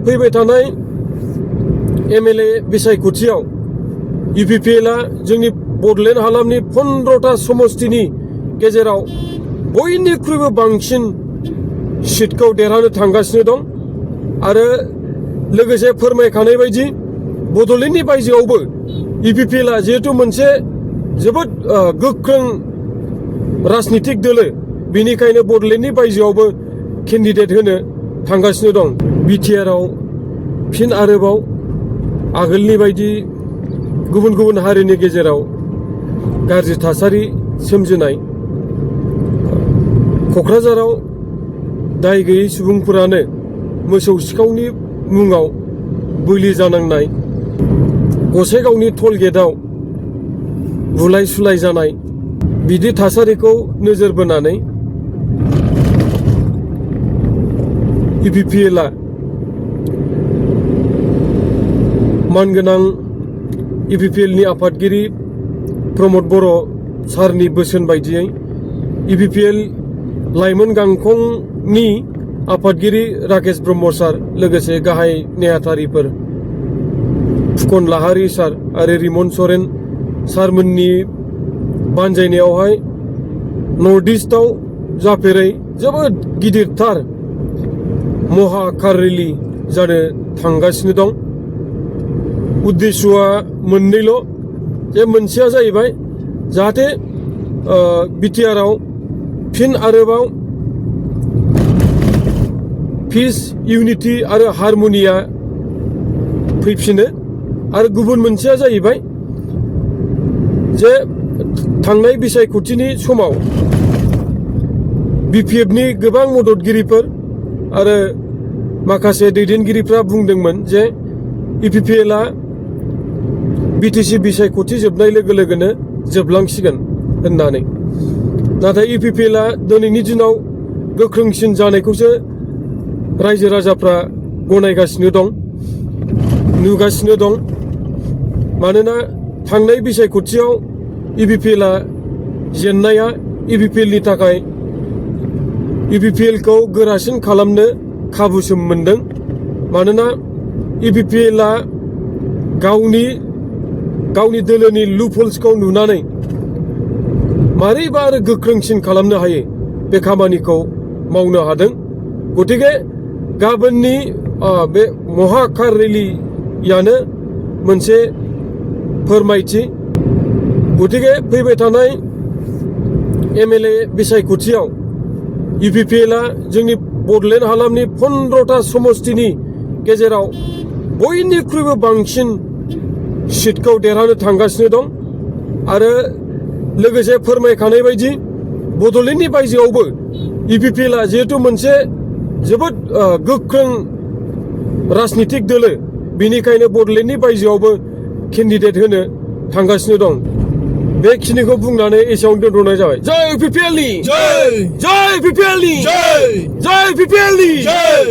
फैबाय थानाय एमएलए बिसायख'थियाव इउपिपिएलआ जोंनि बड'लेण्ड हालामनि 15टा समस्तिनि गेजेराव बयनिख्रुइबो बांसिन सिटखौ देरहानो थांगासिनो दं आरो लोगोसे फोरमायखानाय बायदि बड'लेण्डनि बायजोआवबो इउपिपिएलआ जिहेतु मोनसे जोबोद गोख्रों राजनितिक दोलो बेनिखायनो बड'लेण्डनि बायजोआवबो केन्डिडेट होनो थांगासिनो दं। बिटिआरआव फिन आरोबाव आगोलनि बायदि गुबुन गुबुन हारिनि गेजेराव गाज्रि थासारि सोमजिनाय, क'क्राझाराव दाय गैयै सुबुंफोरानो मोसौ सिखावनि मुङाव बोलि जानांनाय, गसाइगावनि टल गेटआव बुलाय सुलाय जानाय, बिदि थासारिखौ नोजोर बोनानै इउपिपिएलआ मानगोनां इउपिपिएलनि आफादगिरि प्रमद बर' सारनि बोसोन बायदियै इउपिपिएल लाइमोन गांखंनि आफादगिरि राकेश ब्रह्म सार लोगोसे गाहाय नेहाथारिफोर फुकन लाहारि सार आरो रिमन सरेन सारमोननि बानजायनायावहाय नर्थ इस्टआव जाफेरै जोबोद गिदिरथार महाकार रेलि जानो थांगासिनो दं। उद्देश्यआ मोननैल', जे मोनसेया जाहैबाय जाहाथे बिटिआरआव फिन आरोबाव पिस, इउनिटि आरो हारमनिया फैफिनो आरो गुबुन मोनसेया जाहैबाय जे थांनाय बिसायख'थिनि समाव बिपिएफनि गोबां मददगिरिफोर आरो माखासे दैदेनगिरिफ्रा बुंदोंमोन जे इउपिपिएलआ बिटिसि बिसायख'थि जोबनाय लोगो लोगोनो जोबलांसिगोन होननानै। नाथाय इउपिपिएलआ दिनैनि दिनाव गोख्रोंसिन जानायखौसो रायजो राजाफ्रा गनायगासिनो दं, नुगासिनो दं। मानोना थांनाय बिसायख'थियाव इउपिपिएलआ जेननाया इउपिपिएलनि थाखाय इउपिपिएलखौ गोरासिन खालामनो खाबुसो मोनदों। मानोना इउपिपिएलआ गावनि दोलोनि लुपहल्सखौ नुनानै मारैबा आरो गोख्रोंसिन खालामनो हायो बे खामानिखौ मावनो हादों। गतिके गाबोननि बे महाकार रेलियानो मोनसे फोरमायथि। गतिके फैबाय थानाय एमएलए बिसायख'थियाव इउपिपिएलआ जोंनि बड'लेण्ड हालामनि 15टा समस्तिनि गेजेराव बयनिख्रुइबो बांसिन सिटखौ देरहानो थांगासिनो दं आरो लोगोसे फोरमायखानाय बायदि बड'लेण्डनि बायजोआवबो इउपिपिएलआ जिहेतु मोनसे जोबोद गोख्रों राजनितिक दोलो बेनिखायनो बड'लेण्डनि बायजोआवबो केन्डिडेट होनो थांगासिनो दं। बेखिनिखौ बुंनानै एसेयावनो दोनथ'नाय जाबाय। जय इउपिपिएलनि जय, जय इउपिपिएलनि जय, जय इउपिपिएलनि जय।